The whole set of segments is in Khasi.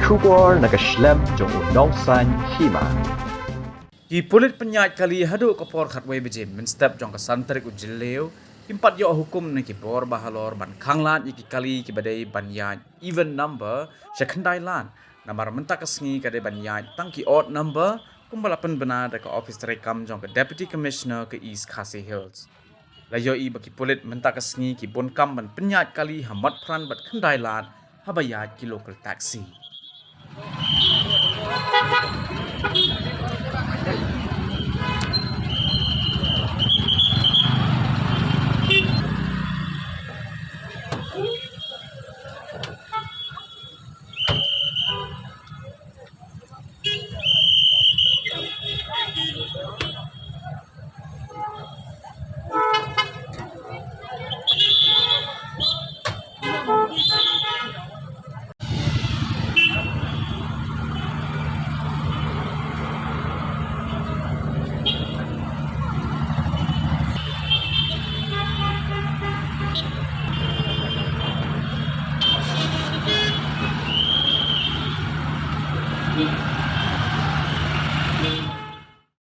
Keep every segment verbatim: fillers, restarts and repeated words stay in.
Khubor na ka shlem jong u nongsan hima. Ki pulit pynïaid kali haduh ka por khatwei baje mynstep jong ka san tarik u Jylliew kim pat ïoh hukum na ki bor ba halor ban khanglad ïa ki kali kiba dei ban ïaid even number sha khyndai lad. Namar mynta ka sngi ka dei ban ïaid tang ki odd number, kumba la pynbna da ka ophis treikam jong ka Deputy Commissioner ka East Khasi Hills. La ïohi ba ki pulit mynta ka sngi ki bun kam ban pynïaid kali ha Motphran bad Khyndailad haba ïaid ki local taxi.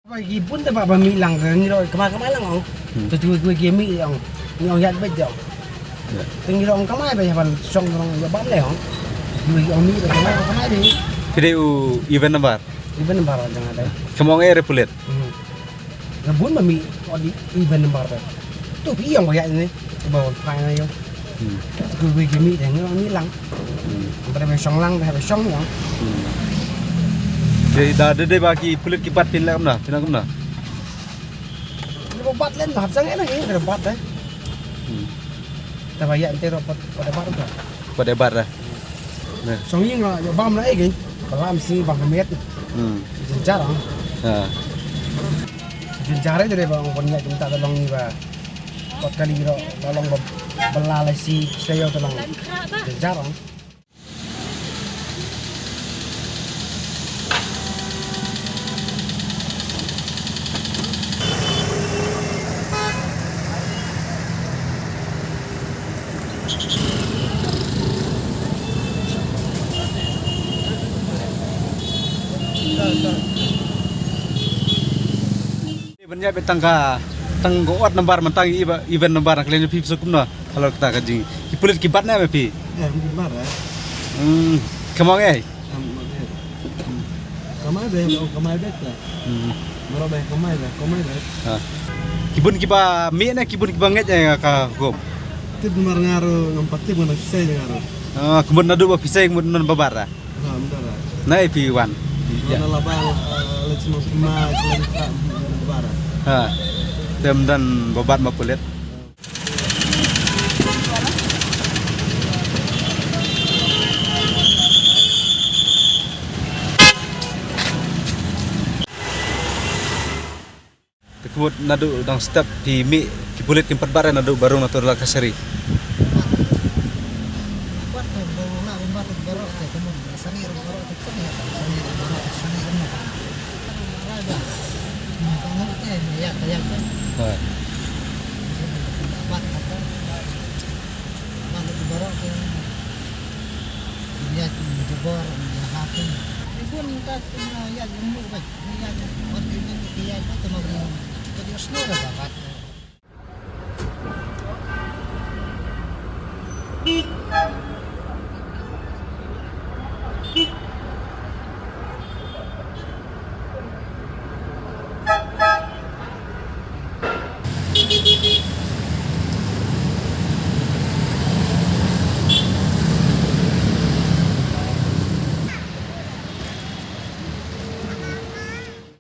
Ba ki bun te ba, ba mih lang, ngi ruh kamai kamai lang ong. Hmm. Te tu ki mih ong. Ngi ong ïaid beit ong. Ya. Te ngi ruh ong kamai beit ban shong ruh ïa bam le ong. Ki ong mih beit kamai kamai beit. Phi dei u even number. Even number jong nga dei. Ka mong eh re pulit. Hmm. Nga bun ba mih ong even number beit. Tu phi ong ba ïaid ne. Ba wan phai na ïoh. Hmm. Ku wei ki mih dang ngi ong mih lang. Hmm. Ba dei ba shong lang, ba shong ïa. Hmm. Dei da, dei, dei ba ki pulit ki bat phin leh kumno, phin leh kumno. Ni ba bat len hap sang ena ngi ba bat dei. Hmm. Ta ba ïa ente ro pat, pat bat ro. Pat bat dah. Nah. Shong ïa nga ïa bam na ei gin. Ba lam si ba hamet. Hmm. Jynjar ang. Ha. Jynjar ei dei ba ong kon ïa jynta da long ni ba. Kot kali ro, ba long ba, ba la la si, si ïa ta long. Jynjar ang. Ban ïa beit tang ka, tang ka odd number, man tang i ba, even number na kalen phi pisa kumno halor kata ka jing. Ki pulit ki bat ne ba phi? Eh, ki bat, eh. Hmm, ka mong eh. Kamai be, kamai be ta. Hmm. Bro be, kamai be, kamai be. Ha. Ki bun kiba mih ne, ki bun kiba ngeit eh ka hukum. Tip mar nga ruh ngam pat tip, nga ruh pisa nga ruh. Ah, ka mut naduh ba pisa ka mut non ba bat ah. Ha, mynta lah. Na i phi wan. Ya. Na la ba, eh, leit snow snow, snow, snow, bara. Ha. Te ym don ba bat ma pulit. Te ka mut naduh dang step phi mih ki pulit kim pat bat eh naduh ba rung na to la ka sari. Ha.